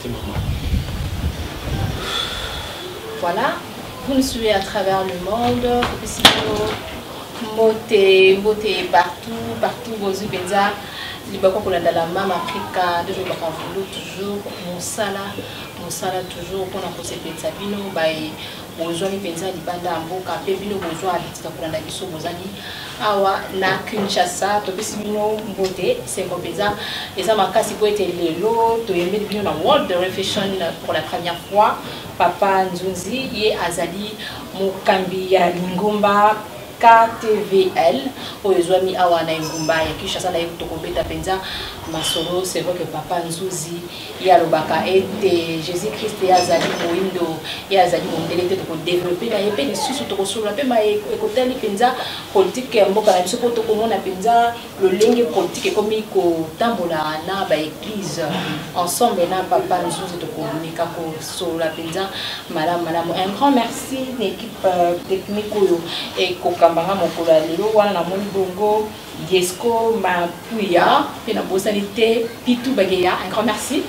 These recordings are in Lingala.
Mbote mama. Voilà, vous nous suivez à travers le monde. Mbote, mbote partout, partout bozwi mpenza libaku kolanda la mama Afrika nde tolobaka vulu toujours mosala mosala toujours mpona kosepelisa bino baye bozwami mpenza libanda ya mboka mpe bino bozwa habitude ya kolanda biso bozali awa na Kinshasa. Topesi bino mbote, esengo mpenza eza makasi mpo ete lelo toyembeli bino na World Refashion pour la première fois Papa Nzunzi, ye azali mokambi ya lingomba KTVL oyo ezwami awa na engumba ya Kinshasa. Na ye tokobeta mpenza masolo. C'est vrai que Papa Nzuzi ye alobaka ete Jésus Christ ye azali moindo, ye azali mondele te. Tokodévelopper na ye mpe lisusu tokosolola mpe ekotali mpenza politike ya mboka na biso, mpo tokomona mpenza lolenge politike ekomi kotambola na baéglise. Ensemble na Papa Nzuzi tokomeka kosolola mpenza malamu malamu. Un grand merci na équipe technique oyo ekokambanga mokolo ya lelo. Wana namoni bongo Diesco Mapuya mpe nabosani te Pitu Bageya. Un grand merci,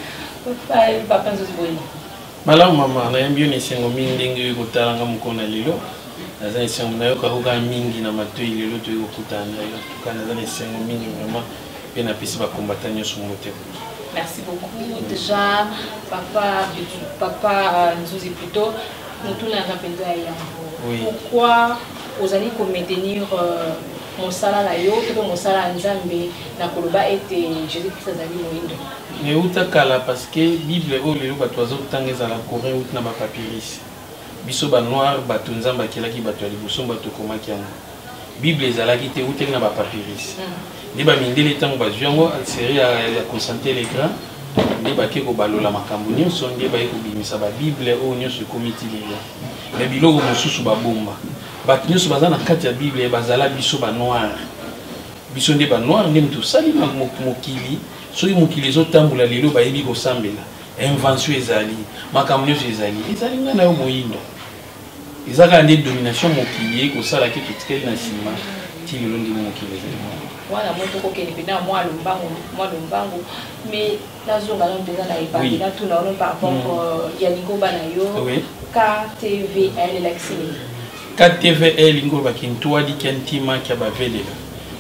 Papa Nzuzi. Boyini? Malamu mama, nayambi yo na esengo mingi ndenge oyo kotalanga mokolo na lelo. Naza na esengo, nayokaka kaka mingi na matoi, lelo toyei kokutana na yo. Tuka naza na esengo mingi vraiment, mpe napesi bakombata nyonso mbote. Merci beaucoup déjà, papa papa Nzuzi. Plutôt motunaka mpenza ya yambo: pourquoi ozali komaintenir mosala na yo to mpe mosala ya Nzambe na koloba ete Jésus Christ azali moyindo? Euta kala, parce que Bible oyo lelo bato bazotanga ezala Coran, euti na bapapyrus. Biso banoir, bato Nzambe akelaki, bato ya liboso, bato ekomaki yango. Bible ezalaki te, eutaki na bapapyrus. Nde bamindele ntango bazwi yango, série ya Constantin le Grand, nde bake kobalola makambo nyonso, nde baye kobimisa babible oyo nyonso ekomi ti lelo. Me biloko mosusu babomba. Bato nyonso baza na kati ya Bible bazala biso banoir. Biso nde banoir, nde moto osali mokili. Soki mokili ezotambola lelo, bayebi kosambela, invention ezali, makambo nyonso ezali, ezali ngai na yo moyindo. Eza kaka nde domination mokili ekosalaki, totikali na nsima ti lelo ndenge mokili ezali. Wana mo tokokende mpenza mwa lombangu, mwa lombangu, mais nazonga no mpenza na ebandi. Natuna ono par rapport ya lingomba na yo. KTVL elakisi nini? KTVL elingi koloba Kintwadi kia Ntima kia Bavelela,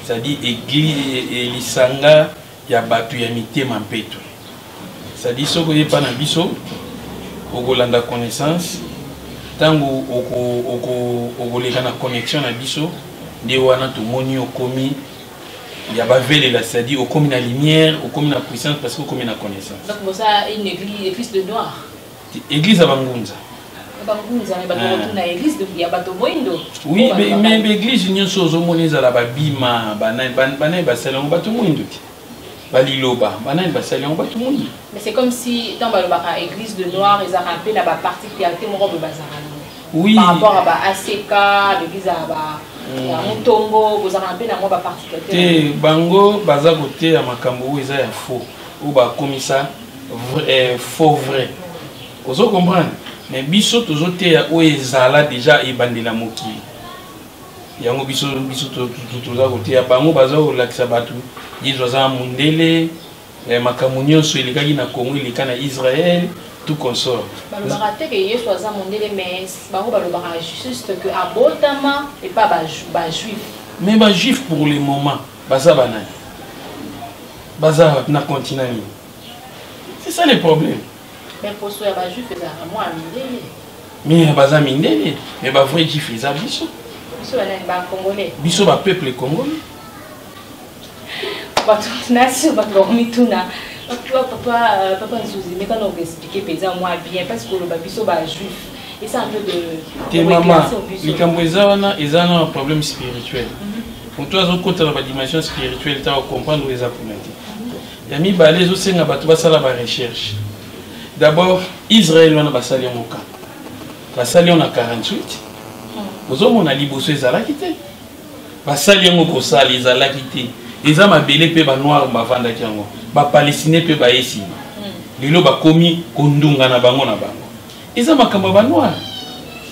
c'est-à-dire église, lisanga ya bato ya mitema mpeto. C'est-à-dire soki oyepa na biso, okolanda connaissance. Ntango okoleka na connexion na biso, nde wana tomoni okomi ya bavelela, c'est-à-dire okomi na lumière, okomi na puissance, parce que okomi na connaissance. Donc boza une église, église de noir? Église ya bangunza. Bangunza, mais bato kotuna église ya bato moyindo. Oui, mais baéglise nyonso ozomona ezala babima, banani basali yango? Bato moyindo te. Baliloba, banani basali yango? Bato moyindo. Mais c'est comme si ntango balobaka église de noir, ezalaka mpe na baparticularité moko boye bazalaka nango par rapport à ba ACK, l'église ya ba ya Mutombo. Bozalaka mpe na mwa baparticularité? Te, bango baza koteya makambo oyo eza ya faux, oyo bakomisa faux vrai, ozo comprendre? Mais biso tozoteya oyo ezala déjà ebandela mokili. Yango biso toza koteya. Bango baza kolakisa bato Yesu aza mondele, makambo nyonso elekaki na Congo eleka na Israel, tout consort. Balobaka te ke Yesu aza mondele, mais bango balobaka juste que abotama epa bajuif. Mais bajuif pour le moment baza banani? Baza na continent nini? C'est ça le problème. Mais poso ya bajuif ezalaka mwa mindele. Mais baza mindele, mais bavrai juif eza biso. Biso banani? Bacongolais? Biso bapeuple congolais. Bato nasi bato bakomituna. Papa Nzuzi, mekana okoexpliquer mpenza mwa bien, parce que oloba biso bajuif, eza un peu de Te mama, likambo eza wana, eza na problème spirituel. Moto azokota na badimension spirituelle ta ocomprendre oyo eza kuna te. Ya mibale, ezosenga bato basala barecherche d'abord. Israel wana basali yango kaka, basali yango na 48. Ozomona, liboso ezalaki te. Basali yango kosala, ezalaki te. Eza mabele mpe banoir bavandaki yango, bapalestinien mpe baye nsima. Lelo bakomi kondunga na bango na bango. Eza makambo ya banoir,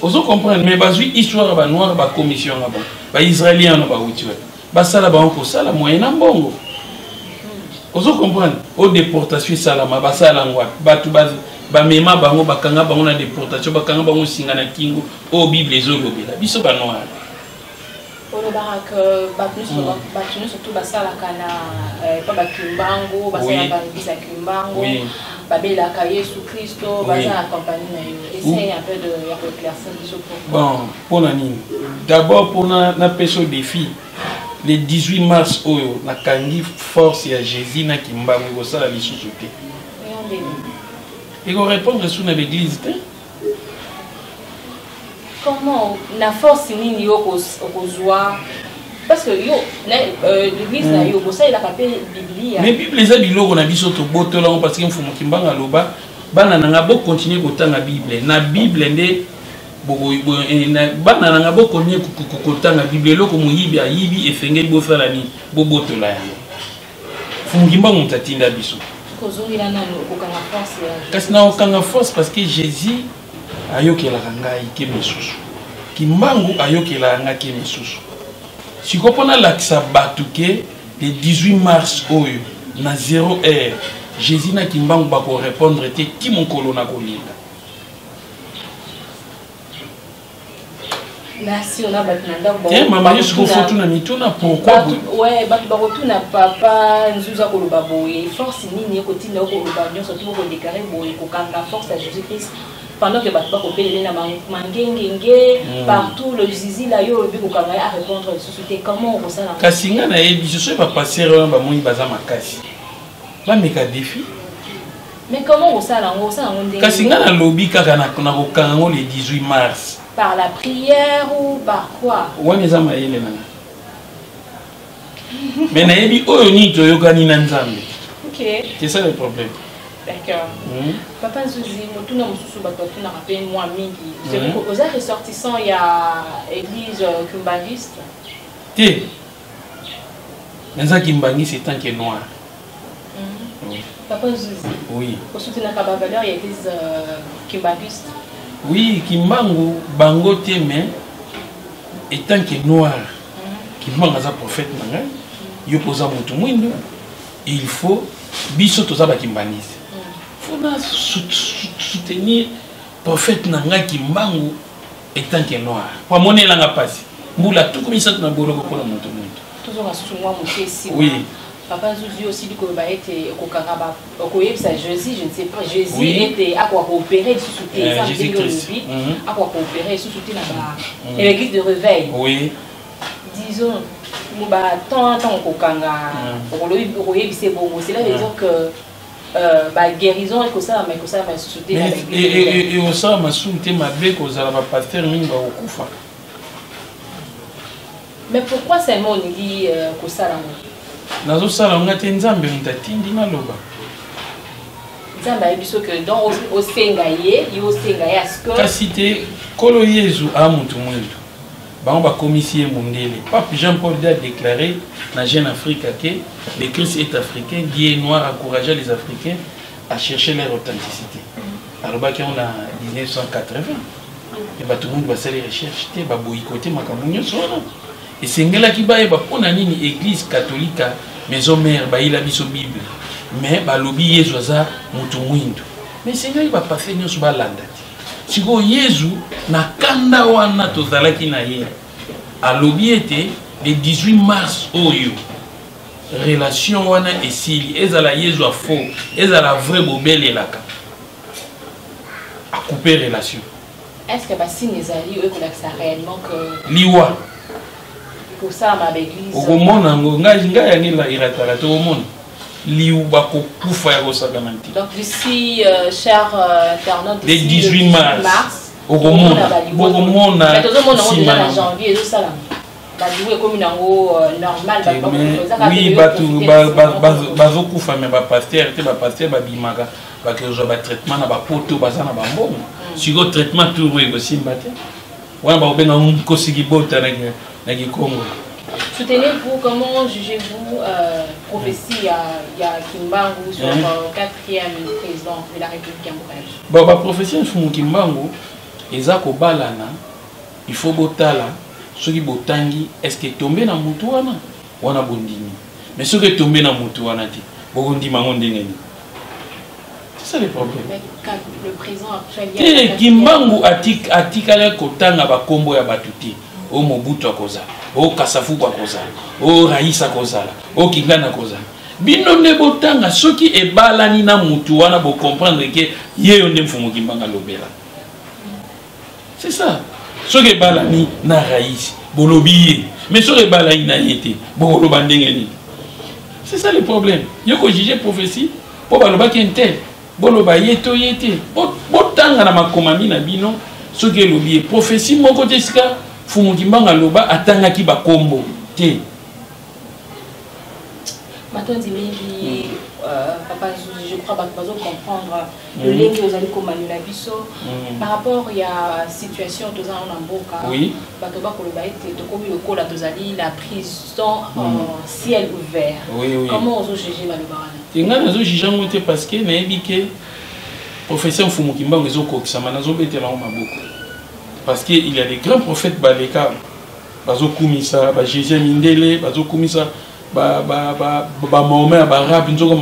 ozo comprendre? Mais bazwi histoire ya banoir, bakomisi yango bango. Baisraélien wana bauti wapi? Basala bango kosala moyen na mbongo. Ozo comprendre? O déportation esalama, basala yango wapi? Bato bamema bango, bakanga bango na déportation, bakanga bango singa na kingo, oyo Bible ezolobela biso ba noir. Olobaka que bato nyonso bato nyonso to basalaka na pa bakimbangu, basalaka na église ya Kimbangu, babelaka Yesu Kristo, baza na compagnie na yo. Essaye un peu de ya koéclaircir biso pourquoi. Bon, mpona nini? D'abord mpona napesa défi le 18 mars oyo nakangi force ya Jésus na Kimbangu ekosala lisusu te, ekorépondre su na l'église te. Comment, na force nini yo okozwa? Parce que yo na l'église na yo bosalelaka mpe Biblia. Mais Bible eza biloko na biso, tobotolango, parce que Mfumu Kimbangu aloba: bana na nga, bokontinue kotanga Bible. Na Bible nde bana na nga bokontinue kotanga Bible. Eloko moyibi ayibi, esengeli bosala nini? Bobotola yango. Mfumu Kimbangu moto atinda biso. Kozongela nano okokanga force ya Kasi na okanga force parce que Jésus ayokelaka ngai ke misusu, Kimbangu ayokelaka ngai ke misusu. Sikoyo mpo nalakisa bato ke le 18 mars oyo na 0 heure, Jésus na Kimbangu bakorépondre te ti mokolo na kolinga. Merci. Ona bato na ndako. Te, mama, yo sikoyo fo tuna mituna pourquoi. Ouais, bato bakotuna: papa Nzuza koloba boye, force nini ekotinda okoloba nyonso to okodéclarer boye kokanga force ya Jésus Christ pendant que bato bakobelele na mangengenge partout le zizi la? Yo olobi kokanga ye, arépondre lisusu te. Comment okosala? Kasi ngai nayebi so, soki bapasteur wana bamoni baza makasi, bameka défi. Mais comment okosala yango? Osala yango ndenge? Kasi ngai nalobi kaka na kokanga yango le 18 mars. Par la prière ou par quoi? Wana eza mayele na nga, mais nayebi oyo nini toyokani na Nzambe. C'est ça le problème. D'accord. Papa Nzuzi, motuna mosusu bato batunaka mpe mwa mingi: oza ressortissant ya église kimbangiste? Te, naza kimbangiste en tant que noir. Oui. Papa Nzuzi, oui. Osoutenaka bavaleur ya église kimbangiste? Oui, Kimbangu bango te, mais en tant que noir, Kimbangu aza prophète na ngai. Yo mpo oza motu mwindu, il faut biso toza bakimbangiste, faut na soutenir prophète na ngai Kimbangu en tant que noir, po amonelanga mpasi mbula 30 na boloko mpona moto mwindu. Tozonga susu mwa moke nsima. Oui. Papa Nzuzi, osili koloba ete okokanga, okoyebisa Jésus, je ne sais pas, Jésus ete akoka koopérer lisusu te. Eza ndenge olobi, akoka koopérer lisusu te na ba église de réveil. Disons batemps ntango kokanga, okoyebisa ebongo, cela veut dire que baguérison ekosalama, ekosalama lisusu te? Ekosalama susu te, mabe kozala, bapasteur mingi bakokufa. Mais pourquoi seulement olingi kosala yango? Nazosala yango te, Nzambe moto atindi naloba. Nzambe ayebi so que donc osenga ye, yo osenga ye aske? Kasi te, Nkolo Yezu aa motu mwindu, bango bakomisi ye mondele. Pape Jean Paul II a déclaré na Jeune Afrique que le Christ est africain, Dieu est noir, encourageant les Africains à chercher leur authenticité. Alobaki yango na 1980 e. Bato mingi basali recherche te, baboyi kote makambo nyonso wana. Esengelaki bayeba mpo na nini église catholique maison mère bayila biso Bible, mais balobi Yezu aza motu mwindu. Mais esengeli bapasteur nyonso balanda te. Sikoyo Yezu na kanda wana tozalaki na ye, alobi ete le 18 mars oyo relation wana esili. Ezala Yezu ya faux, ezala vrai, bobelelaka, acoupe relation. Est ce que basigne ezali oyo ekolakisa réellement que Liwa. Kosalama baéglise? Okomona yango, ngai ngai yango erataka te. Okomona liu bakokufa ya kosakana te. Donc d'ici, cher internaute, le 18 mars okomona, bokomona. Tozomona yango déjà na janvier, ezosalama, baliwa ekomi nango normal. Oui, bato bazokufa, mais bapasteur te. Bapasteur babimaka, bakozwa batraitement na bapoto, baza na bambongo. Sikoyo traitement tour oyo ekosimba te, wana bakobenga nkosi kibota na Kikongo. Soutenez-vous, comment jugez-vous prophétie ya Kimbangu sur quatrième président de la République ya mboka? Bon, baprophétie ya Mfumu Kimbangu eza kobalana. Il faut botala soki botangi, est ce que etombe na mutu wana, wana bondimi. Mais soki etombe na mutu wana te, Bokondima yango ndenge nini? C'est ça le problème. Le président actuel te Kimbangu atikali kotanga bakombo ya bato te. O Mobutu akozala, o Kasavubu akozala, o Raïs akozala, o Kingana akozala. Bino nde botanga soki ebalani na mutu wana bocomprendre ke ye yo nde Mfumu Kimbangu alobela. C'est ça. Soki ebalani na Raïs, bolobi ye. Mais soki ebalani na ye te, bokoloba ndenge nini? C'est ça le problème. Yo ko juger prophétie po balobaki un tel, boloba ye to ye te. Botanga na makomami na bino soki elobi ye. Prophétie moko te esika Mfumu Kimbangu aloba atangaki bakombo te. Matondi mingi papa Nzuzi, je crois bato bazo comprendre lolenge ozali komanyola biso par rapport ya situation toza na mboka. Bato bakoloba ete tokomi lokola tozali na prison en ciel ouvert. Comment ozojuge maloba wana? Te, ngai nazojuge yango te parce que nayebi ke professeur Mfumu Kimbangu ezokokisama, nazobetela yango maboko parce que il y a des grands prophètes baleka bazokumisa ba Jésus mindele, bazokumisa bamahomet ya baarabe, nzoko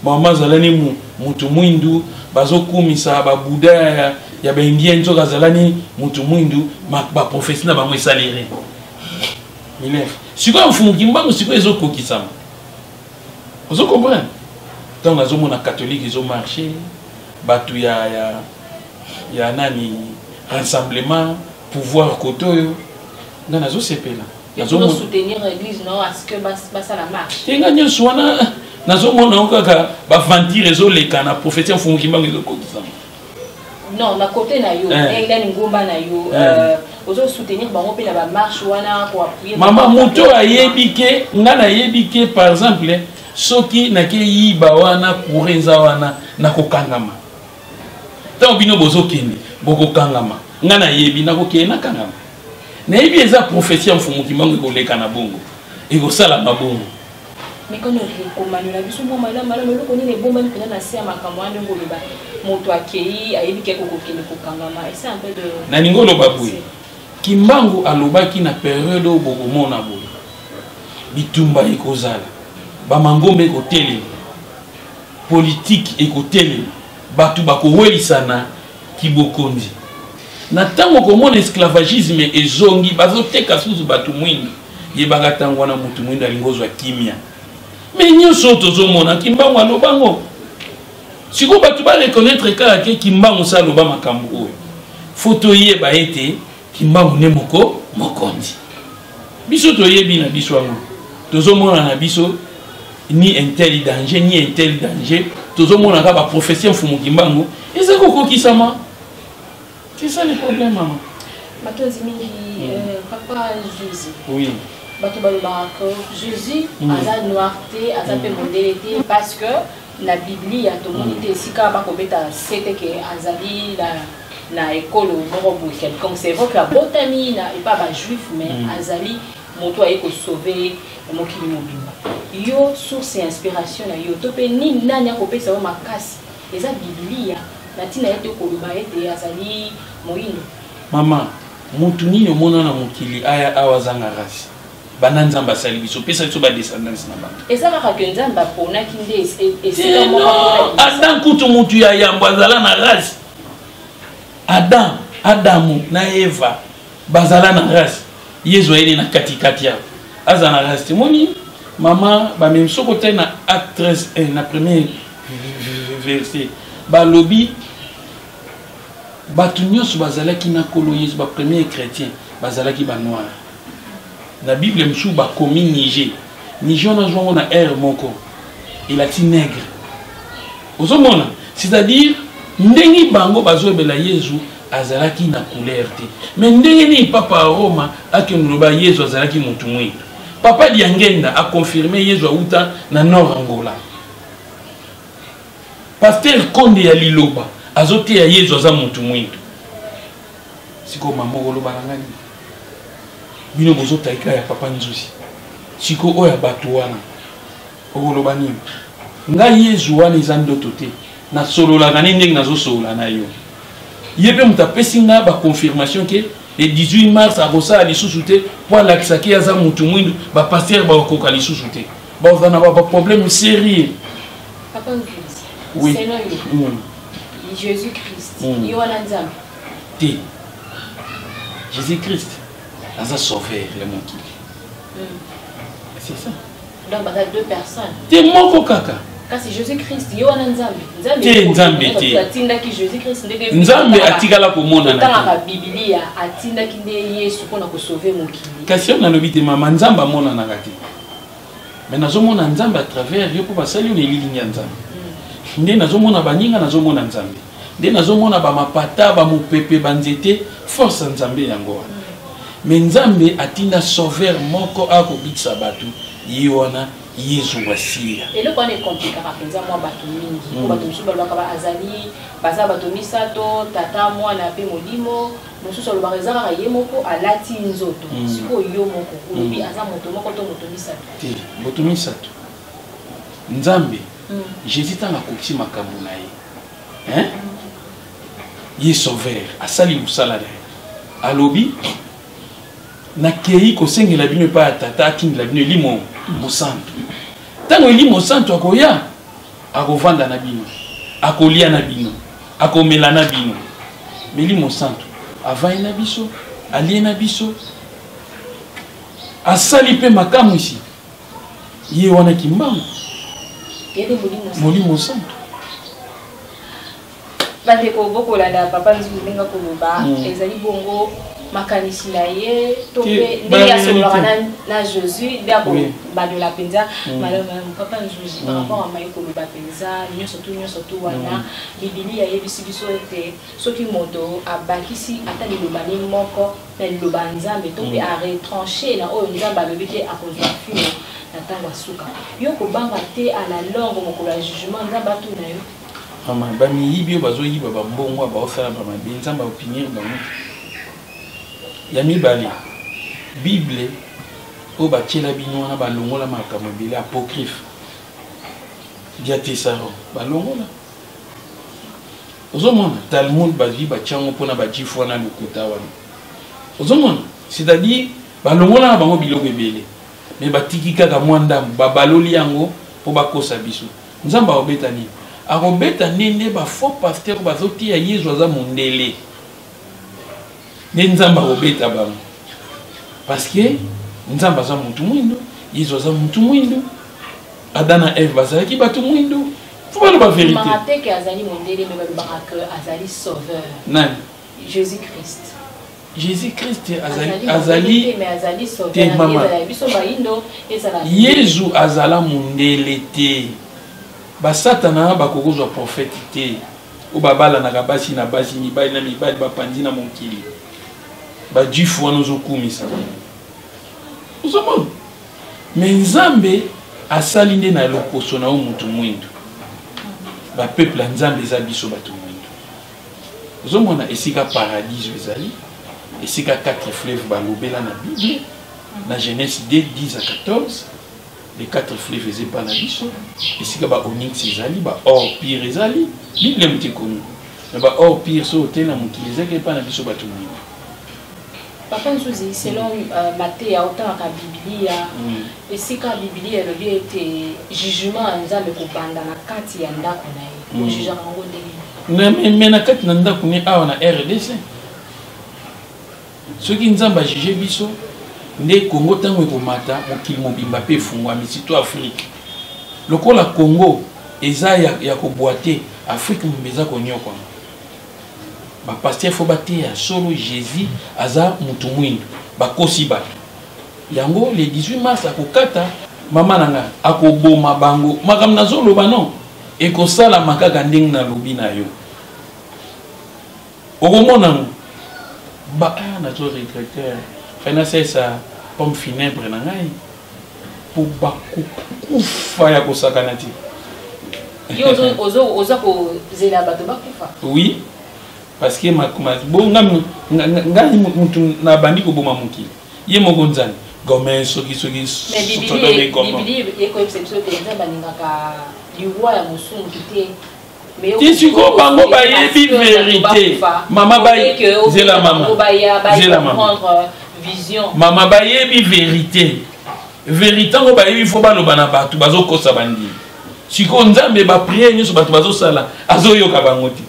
Mahoma azalani mutu mwindu, bazokumisa babuda ya baindien, nzoko azalani mutu mwindu. Baprofesi na bango esalere minef. Sikoyo Mfumu Kimbangu sikoyo ezokokisama, ozo comprendre? Ntango nazomona catholique ezomarche, bato ya nani, rassemblement, pouvoir kote oyo, nga nazosepela. Soutenir église non à ce que basala marche. Te, nga nyonso wana nazomona ngo kaka baventure ezoleka na prophétie Mfumu Kimbangu ezokokisama. Non, na côté na yo, nani ngomba na yo, ozo soutenir bango mpe na bamarche wana koappuyer? Mama, moto ayebi ke nga nayebi ke par exemple soki nakeyiba wana courant eza wana, nakokangama. Ntango bino bozokende bokokangama, nga nayebi nakokende nakangama. Nayebi eza prophétie ya Mfumu Kimbangu ekoleka na bongo, ekosalama bongo. Mekano komanyola biso mwa malamu malamu, eloko nini ebombami mpenza na se ya makambo wana, ndenge oloba moto akei ayebi ke kokokende kokangama? Esa un peu de Nalingi oloba boye: Kimbangu alobaki na periode oyo bokomona boye, bitumba ekozala, bamangombe ekotelema, politike ekotelema, bato bakowelisana kibokonzi. Na ntango komona esclavagisme ezongi, bazoteka susu bato mwindu, yebaka ntango wana motu mwindu alingi ozwa kimia. Me nyonso oyo tozomona, Kimbangu alobango. Sikoyo bato bareconnaître kaka ke Kimbangu sa aloba makambo oyo, fo toyeba ete Kimbangu nde moko mokonzi. Biso toyebi na biso yango, tozomona na biso ni un tel danger ni un tel danger, tozomona kaka baprofetie Mfumu Kimbangu eza kokokisama. C'est ça le problème, mama. Matondi mingi, papa Zuzi. Oui. Bato balobaka Jésus aza noir te, aza mpe mondele te, parce que na Biblia tomoni te esika bakobeta sete ke azali na ekolo moko boye quelconque. C'est vrai que abotami na epa bajuif, mais azali moto aye kosauve mokili mobimba. Yo, source ya inspiration na yo to mpe nini, nani akopesa yo makasi eza Biblia na ntina ete koloba ete azali moyindo? Mama, motu nini omona na mokili aya awa azanga race? Banda Nzambe asali biso, opesa biso badescendance na bango. Eza kaka ke Nzambe aponaki nde esika moko. Adam kutu, mutu ya yambo, azala na race. Adam, Adamu na Eva bazala na race. Yezu ayeli na katikati awa, aza na race te. Moni mama, bamemi soki otali na Acte 13 1 na premier verset, balobi bato nyonso bazalaki na Nkolo Yesu, bapremier chrétien bazalaki banoir. Na Bible mosusu bakomi Niger. Niger wana azwango na aire moko elati nègre, ozomona? C'est-à-dire ndenge bango bazoyebela Yezu azalaki na couleur te. Mais ndenge nini papa ya Roma akende loba Yezu azalaki motu mwindu? Papa Diangenda aconfirme Yezu auta na nord Angola. Pasteur Konde ya Liloba azoteya Yezu aza motu mwindu. Sikoyo mama, okoloba na ngai nini? Bino bozotaika ya papa Nzuzi, sikoyo oyo ya bato wana okoloba nini? Ngai Yezu wana eza ndoto te, nasololaka ne ndenge nazosolola na yo. Ye mpe moto apesi nga baconfirmation ke le 18 mars akosala lisusu te mpo alakisaki aza motu mwindu. Bapaster bakokoka lisusu te, bazala na baproblème sérieux. Papa Nzuzi, Oui. selon yo, Jésus-Christ, ye wana Nzambe? Te, Jésus-Christ aza sauveur ya mokili. C'est ça. Donc baza deux personnes? Te, moko kaka. Kasi Jésus-Christ ye wana Nzambe? Nzambe Te, Nzambe te. Atindaki Jésus-Christ ndenge Nzambe atikala komonana te. Otangaka Bibilia, atindaki nde Yesu mpona kosauver mokili. Kasi yo nalobi te, mama, Nzambe amonanaka te, mais nazomona Nzambe à travers yo, mpo basali yo na elilingi ya Nzambe. Nde nazomona baninga, nazomona Nzambe, nde nazomona bamapata, bamopepe, banzete, force ya Nzambe yango wana. Mais Nzambe atinda sauveur moko akobikisa bato, ye wana Yezu Masiya. Eloko wana ecompliquaka mpenza mwa bato mingi, po bato mosusu balobaka azali, baza bato misato, Tata, Mwana mpe Molimo. Mosusu alobaka eza kaka ye moko alati nzoto. Sikoyo yo moko olobi aza moto moko to moto misato? Te, moto misato. Nzambe, Jésus, ntango akokisi makambo na ye, hein? Ye sauveur asali mosala na ye, alobi: "Nakei kosengela bino epai ya Tata atindela bino Elimo Mosantu." Ntango Elimo Santu akoya, akovanda na bino, akolia na bino, akomela na bino. Elimo Santu avandi na biso, alie na biso, asali mpe makamwisi. Ye wana Kimbangu. Ye nde Molimo Santu. Molimo Santu. Bandeko, bokolanda Papa Nzuzi ndenge akoloba. Ezali bongo makanisi na ye to mpe Te, ndenge ba asololaka réalité. na Jésus nde akobandola mpenza malamu malamu. Papa Nzuzi, par rapport a maye koloba mpenza nyonso tu, nyonso tu wana, Biblia ayebisi biso ete soki moto abakisi ata liloba ne moko na liloba ya Nzambe to mpe aretranche na oyo Nzambe alobi te, akozwa fino na ntango ya suka. Yo kobanga te à la longue, mokolo ya jugement, Nzambe atuna yo? Mama, bamiyibi oyo bazoyiba bambongo, baosala bamabe, Nzambe akopunir bango. Ya mibale, Bible oyo batiela bino wana, balongola makambo ebele, apocryphe, Diatessaron balongola. Ozomona Talmud, bazwi batiango mpona bajuif wana, lokuta wana. Ozomona, c'est-à-dire balongola na bango biloko ebele, mais batiki kaka mwa ndambo, babaloli yango mpo bakosa biso. Nzambe akobeta nini? Akobeta nde nde bafaux pasteur bazotia Yezu aza mondele, nde Nzambe akobeta bango, parce que Nzambe aza mutu mwindu, Yezu aza mutu mwindu, Adam na Eve bazalaki bato mwindu. Faut baloba vérité. Balobaka te ke azali mondele, mais balobaka ke azali sauveur. Nani? Jésus Christ. Jésus Christ azali mondele azali te, mais azali te, sauveur. Mama. Ezala biso bayindo, ezala Yezu azala mondele te. Basatana bakokozwa prophète te oyo babalanaka basi na basi, mibali na mibali, bapanzi na mokili. Bajuif wana ozokumisa, ozomona. Mais Nzambe asali nde na loposo na yo mutu mwindu. Bapeuple ya Nzambe eza biso bato mwindu. Ozomona esika paradiso ezali, esika quatre fleuve balobela na Bible, na Genèse 2, 10 à 14. Les quatre fleuves eza epa na biso, esika ba onyx ezali, ba or pire ezali. Bible moto ekomi me ba or pire so oteli na mokili, ezaki epa na biso bato mwindu. Papa Nzuzi, selon mateya otangaka Biblia, esika Biblia elobi ete jugement ya Nzambe kobanda na kati ya ndako na ye, ojugaka yango ndenge nini? Me na kati na ndako ne awa na RDC, soki Nzambe ajuge biso nde Congo, ntango ekomata, mokili mobimba mpe efungwami, surtout Afrique. Lokola Congo eza ya kobwa te, Afrique mobimba eza konyokwama. Bapasteur faut bateya solo, Jésus aza mutu mwindu. Bakosi bato yango. Le 18 mars akokata mama na ngai, akoboma bango. Makambo nazoloba non, ekosalama kaka ndenge nalobi na yo. Okomona ngo ba nazo regretter fai nasalisa pompe funèbre na ngai mpo bakokufa ya kosakana te. Yo oza kozela bato bakufa? Oui, parce que bo ngai mutu nabandi koboma mokili, ye moko Nzambe gome soki soki. Mais Sodome, Gomorrhe. Bibili ekoyebisa biso te Nzambe alingaka liwa ya mosumuki te. Ti sikoyo bango bayebi vérité, mama. Zela mama, zela mama. Vision. Mama, bayebi vérité. Vérité yango bayebi, faut baloba na bato bazokosa bandimi. Sikoyo Nzambe bapriere nyonso bato bazosala azoyoka bango te.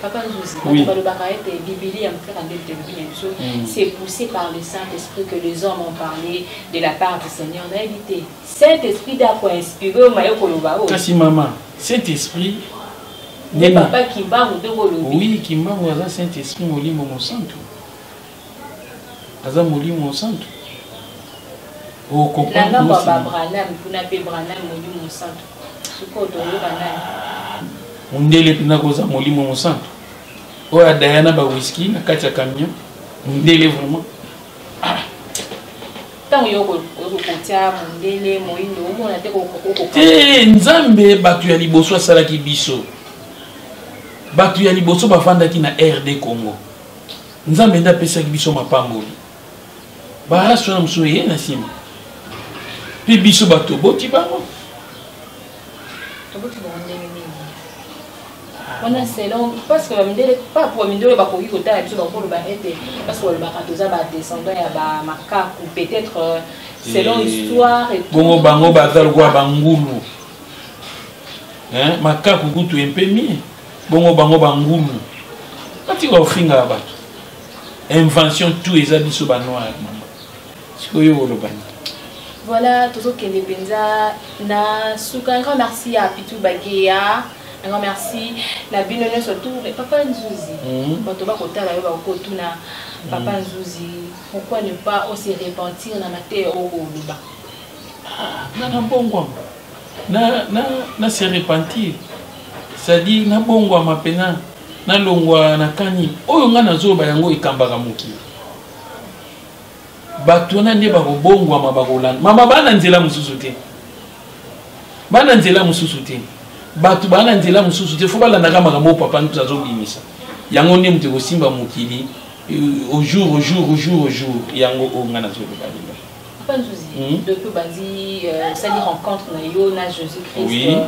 Papa Nzuzi, oui. Balobaka ete Biblia mokaka nde tolobi na biso, c'est poussé par le Saint-Esprit que les hommes ont parlé de la part du Seigneur. Nayebi te Saint-Esprit nde akoinspire oyo maye koloba oyo. Kasi mama, Saint-Esprit nde papa Kimbangu nde kolobi. Oui, Kimbangu aza Saint-Esprit, molimo mosantu. Aza molimo mosantu. Na ngambo ya ba Branham kuna mpe Branham molimo mosantu. Sikoyo toyoka nani? Mundele mpenza koza molimo mosantu oyo adaya na bawiski na kati ya camion, mundele vraiment. Ntango yo okotia mondele moindo omona te. Te, Nzambe bato ya liboso asalaki biso, bato ya liboso bafandaki na RD Congo. Nzambe nde apesaki biso mapamboli. Barasi wana mosusu eye na nsima, mpe biso bato toboti bango. Toboti bango ndenge nini wana? Selon parce que bamindele, pas pour bamindele, bakoki kotala biso, bakoloba ete parce que balobaka toza badescendant ya bamakaku, peut-être selon histoire. Bongo bango baza lokola bangulu, makaku kutu empemi. Bongo bango bangulu, batika kofingaka bato. Invention tout eza biso banoir. Mama, sikoyo oloba nini? Voilà, tozokende mpenza na suka. Un grand merci à Pitou Bageya, un grand merci na bino nyonso tout. Mais papa Nzuzi, bato bakotala yo, bakotuna papa Nzuzi, pourquoi ne pas ose repentir na mateya oyo koloba? Nga nabongwama, na se repentir, c'est-à-dire nabongwama mpena, nalongwa na kani oyo nga nazoloba. Yango ekambaka mokili. Bato wana nde bakobongwama, bakolanda mama. Bana nzela mosusu te, bana nzela mosusu te, bato baa na nzela mosusu te. Fo balandaka makambo oyo papa Ntutu azobimisa. Yango nde moto ekosimba mokili au jour au jour au jour au jour. Yango oyo ngai nazoloba lelo. Papa Nzuzi, depuis obandi osali rencontre na yo na Jésus Christ,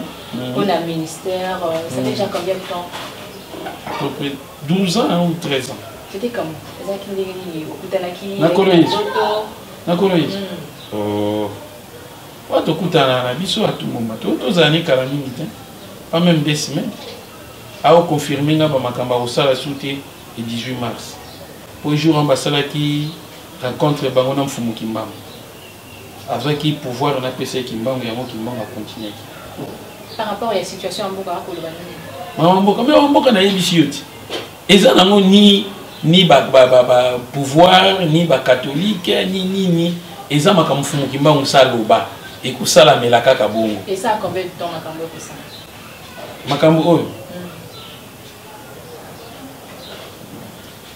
mpona ministère, ça fait déjà combien de temps? À peu près 12 ans, hein, ou 13 ans. C'était comment? Ezalaki ndenge nini? Okutanaki na Nkolo Yesu? Na Nkolo Yesu. Oh. Oyo tokutana na biso atumoma, tozala ni kala mingi te, pas même 2 semaines. Aoconfirme nga bamakambo akosala su te le 18 mars, po jour wana basalaki rencontre bango na Mfumu Kimbangu, azwaki pouvoir napesa ye Kimbangu. Yango Kimbangu akontinuaki. Par rapport ya situation ya mboka, akoloba nini? Mama mboka, me mboka nayebisi yo ti eza nango ni ba pouvoir, ni bacatholique, ni nini. Eza makambo Mfumu Kimbangu sa aloba, ekosalamela kaka bongo. Esa combien de temps makambo ekosala? Makambo oyo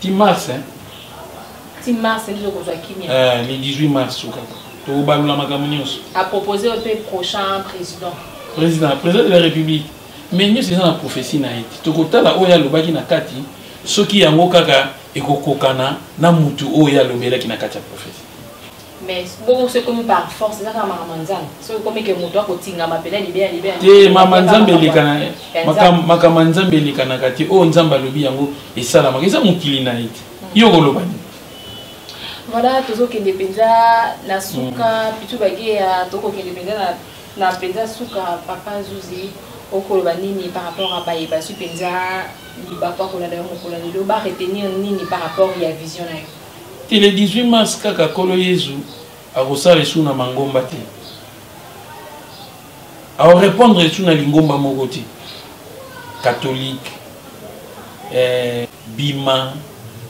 ti mars, hein? Ti mars nde tokozwa kimia? Le 18 mars kaka tokobalula makambo nyonso. Apropose oyo mpe prochain président? Président de la République, mais nyonso eza na prophétie na ye te. Tokotala oyo alobaki na kati, soki yango kaka ekokokana na mutu oyo alobelaki na kati ya prophétie. Mais bongo soki ekomi par force, eza kaka makambo ya Nzambe. Soki ekomi ke moto akotingama mpena libela libela? Te, mama, Nzambe elekana, makambo ya Nzambe elekanaka te. Oyo Nzambe alobi yango esalamaka. Eza mokili na ye te. Yo koloba nini? Voilà, tozokende mpenza na suka. Pitu Bageya, tokokende mpenza na mpenza suka. Papa Zuzi, okoloba nini par rapport a baye bazwi mpenza libaku akolanda yo mokolo ya lelo? Baretenir nini par rapport ya vision na yo? Te, le 18 mars kaka Nkolo Yezu akosala esu na mangomba te, akorépondre esu na lingomba moko te, catholique, bima,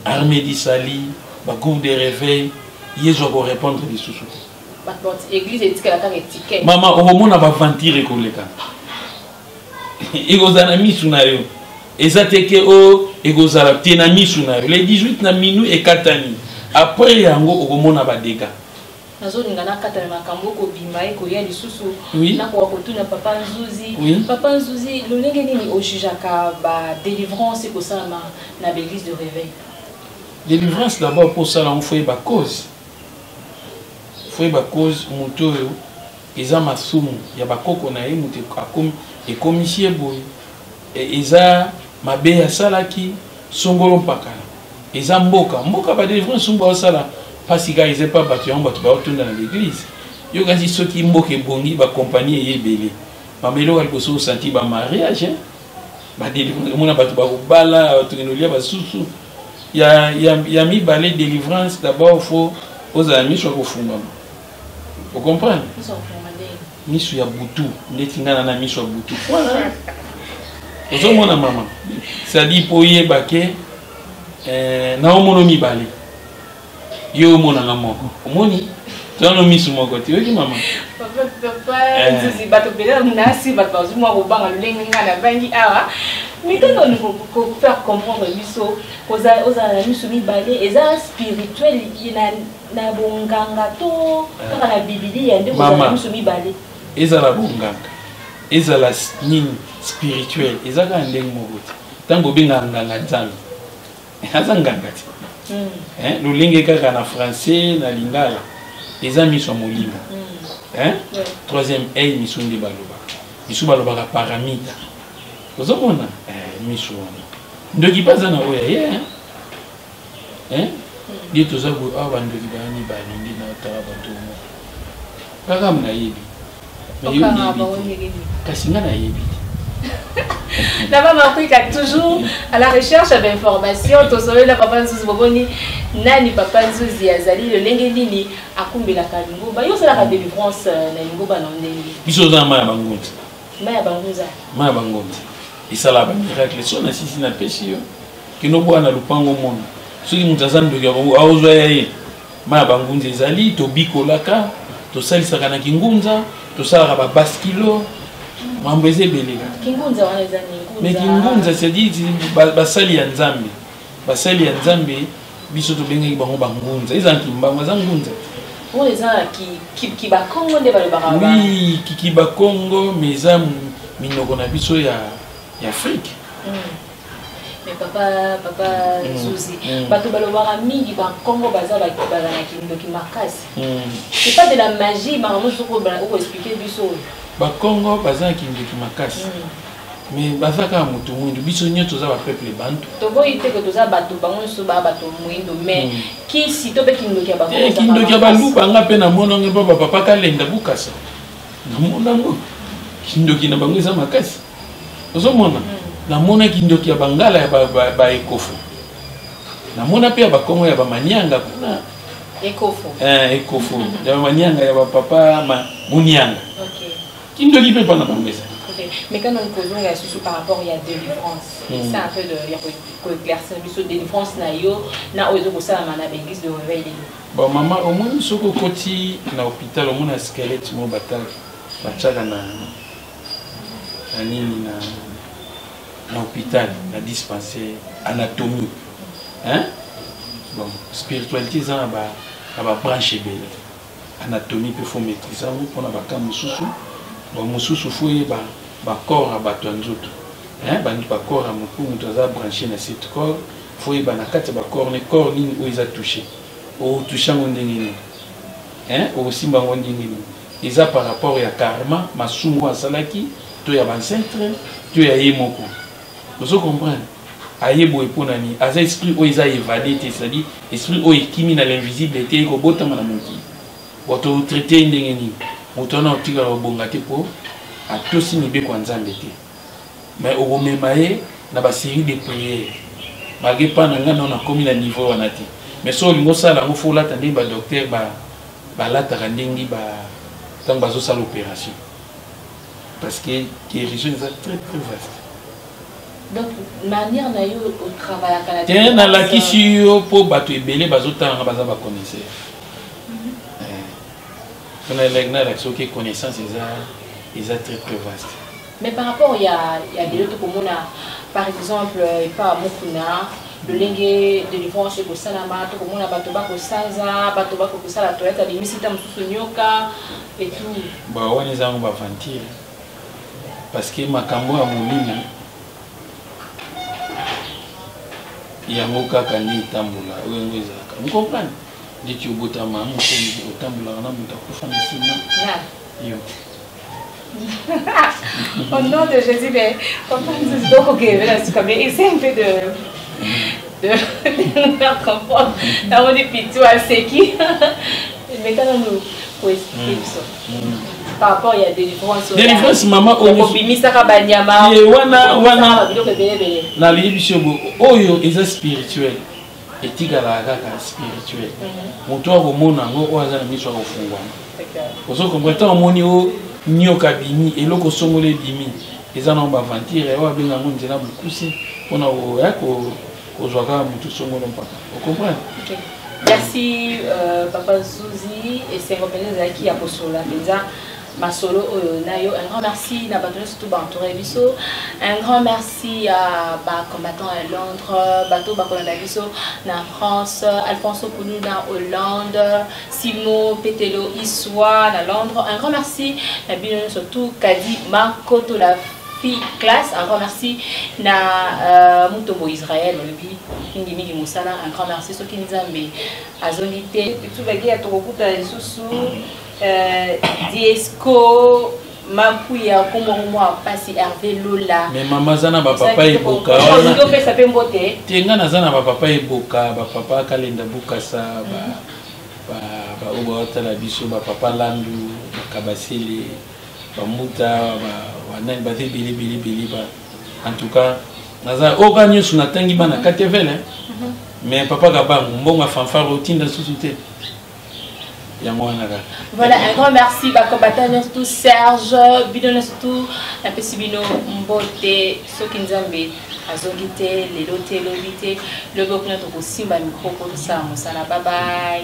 Armée du Salut, bagroupe de réveil. Yezu akorépondre lisusu te. Église etikala kaka étiquette. Mama, okomona baventure ekoleka, ekozala na misu na yo. Eza te ke oyo ekozala te na misu na yo. Le 18 na minuit ekatani, après yango okomona badégâts. Nazolinga nakata na makambo ekobima, ekoya lisusu. Oui. Nakoka kotuna papa Nzuzi? Oui. Papa Nzuzi, lolenge nini ojugeaka badélivrance ekosalama na baéglise de réveil? Délivrance d'abord, mpo osala yango, fo yeba cause, fo yeba cause. Moto oyo eza masumu ya bakoko na ye moto ekomisi ye boye, eza mabe asalaki songolo mpakala, eza mboka. Mboka badélivrance somo baosala mpasi kaka eza epa bato yango, bato baotunda na l'église. Yo kasi soki mboka ebongi bakompagnie eye ebele, mama, eloko ya liboso osanti bamariage, badelivrance, omona bato bakobala, bato olia basusu. Ya mibale, délivrance, d'abord faut ozala miso ya kofungama, ocomprendre? Miso ya butu, ndeti ngai na miso ya butu wana ozomona, mama, c'est-à-dire mpo oyeba ke naomona mibale, yo omonanga moko, omoni tozano miso moko te, oyoki mama? Papa Nzuzi, bato mpenza nasi bato bazwi mwa kobanga lolenge ngai nabangi awa. Mikano kofaire comprendre biso, ozala na miso mibale eza spirituel na bonganga to kaka na Bibilia nde kozala na miso mibale? Ezala bonganga, ezala nini spirituel, eza kaka ndenge moko te. Ntango obengaka nganga Nzambe, aza nganga te. Lolenge kaka na français, na lingala, eza miso ya molimo, hein? Troisième œil, miso nde balobaka, miso balobaka paramita. Ozomona miso wana, ndoki mpe aza na oyo aye, hein? Nde toza boye awa, bandoki baya mibale, nde natala bato moko kaka nayebi, mais yo oyebi te, kasi nga nayebi te. La Mama Africa, toujours à la recherche d'informations. Tozolela papa Nzuzi, boboni nani papa Nzuzi azali, lolenge nini akumbelaka lingomba. Yo osalaka délivrance na lingomba na ndenge? Biso oza na mai ya bangunza. Mai ya bangunza. Mai ya bangunza esalaka bamiracle. So na sisi napesi yo, kino bwana na lupango, mona soki moto aza ndoki, aozwa ya ye. Mai ya bangunza ezali, tobikolaka, tosalisaka na kingunza, tosalaka babaskilo, mambo eza ebele. Kingunza wana eza nini? Mais kingunza, c'est-à-dire basali ya Nzambe, basali ya Nzambe, biso tobengaki bango bangunza. Eza kimbango, aza ngunza. Oyo eza kibakongo nde balobaka? Oui, kibakongo, mais eza minoko na biso ya Afrique. Mais papa Nzuzi, bato balobaka mingi bakongo baza na kindoki makasi. C'est pas de la magie? Makambo mosusu okoexpliquer biso oyo. Bakongo baza na kindoki makasi, mais baza kaka moto mwindu. Biso nyonso toza bapeuple bantu. Toboyi te ke toza bato, bango nyonso baa bato mwindo, mais kisi to mpe kindoki ya bango? Kindoki ya baluba, nga mpe namonango mpo bapapa Kalenda Bukasa, namonango kindoki na bango eza makasi. Ozomona, namona kindoki ya bangala, ya baekofo, namona mpe ya bakongo, ya bamanianga kuna. Ekofo? Ekofo ya bamanianga, ya bapapa Munianga, kindoki mpe mpana bango ezali. Mais quand on kozonga lisusu par rapport ya délivrance, c'est un peu de ya koéclaircir biso délivrance na yo na oyo ezokosalama na baéglise de réveil lelo. Bon mama, omoni soki okoti na hôpital, omona squelette mo batiaka na nini na hôpital, na dispensaire, anatomie, hein? Bon, spiritualité eza na babranche ebele. Anatomie mpe faut maîtrise yango mpona baka mosusu. Bon, mosusu faut oyeba bacorps ya bato ya nzoto, hein? Bacorps ya motu, moto aza branché na cette corps, faut oyeba na kati ya bacorps ne corps nini oyo eza touché, otouche yango ndenge nini, hein? Okosimba yango ndenge nini, eza par rapport ya karma, masumu asalaki, to ya bancêtre, to ya ye moko. Ozo comprendre? Aye boye mpo na nini? Aza esprit oyo eza évadé te, c'est-à-dire esprit oyo ekimi na l'invisible te, ekobotama na mokili. Bon, totraite ye ndenge nini? Moto wana otikala kobonga te mpo atosi mibeko ya Nzambe te, mais okomema ye na basérie de prière, malgré mpa na ngai nao nakomi na niveau wana te. Mais so olingi osala yango, faut olata ndenge badocteur balataka, ndenge ntango bazosala opération, parce que guérison eza très très vaste. Donc manière na yo otravaillaka na Te, nalakisi yo mpo bato ebele bazotanga, baza baconnaisseur. Nalakisi oke, connaissance eza très très vaste. Mais par rapport ya lelo, tokomona par exemple epa Mokuna, lolenge délivrance ekosalama, tokomona bato bakosanza, bato bakokosala toilette, abimisi ta mosusu nyoka et tout. Bon, wana eza yango baventure, parce que makambo ya molimo yango kaka nde etambola, oyo yango ezalaka, ocomprendre? Ndeti obotama mokonzi, otambolaka na moto akufa na nsima yo. Au nom de Jésus, mais papa nous donc mais essaie un peu de nous faire comprendre. Namoni pitu aseki. Mais quand nous Koexpliquer biso par rapport ya délivrance. Délivrance, mama, oyo kobimisaka banyama. Ye wana wana biloko ebele ebele. Nalobi biso bo oyo eza spirituel, etikalaka kaka spirituel. Moto akomona yango, oyo aza na miso akofungwama. Ozo comprendre? Ntango omoni o nyoka bimi, eloko songolo ebimi, eza nango baaventure oyo abenga yango nzela mokuse mpona koya kozwa kaka motu songolo mpaka. Ocomprendre? Merci, papa Zuzi. Esengo mpenza ezalaki ya kosolola mpenza masolo oyo na yo. Un grand merci na bato nyonso to baentouré biso. Un grand merci ya bacombattant ya Londres, bato bakolanda biso na France, Alfonso Pulu na Hollande, Simo Petelo Iswa na Londres. Un grand merci na bino nyonso tout. Kadi Makoto, la fille classe. Un grand merci na Mutombo Israël, olobi mingimingi mosala. Un grand merci. Soki Nzambe azongi te, tubaki ya tokokuta lisusu. Diesco Mapuya, kombo mwa pasi, Hervé Lola. Mais mama, aza na bapapa eboka. Wana opesa mpe mbote. Te, nga naza na bapapa eboka, bapapa Kalenda Bukasa, baoyo baotala biso, bapapa Landu, bakabasele, bamuta, banani, baza ebele ebele ebele. Ba en tout cas naza oyo kaka nyonso natangi bana katevele. Mais papa Kabangu, mbongo ya fanfare otinda susu te, yango wana kaka. Voilà, un grand merci bacombattant nyonso tout, Serge bino nyonso tout, napesi bino mbote. Soki Nzambe azongi te lelo te, lobi te, lobi okuna tokosimba micro po tosala mosala. Babai.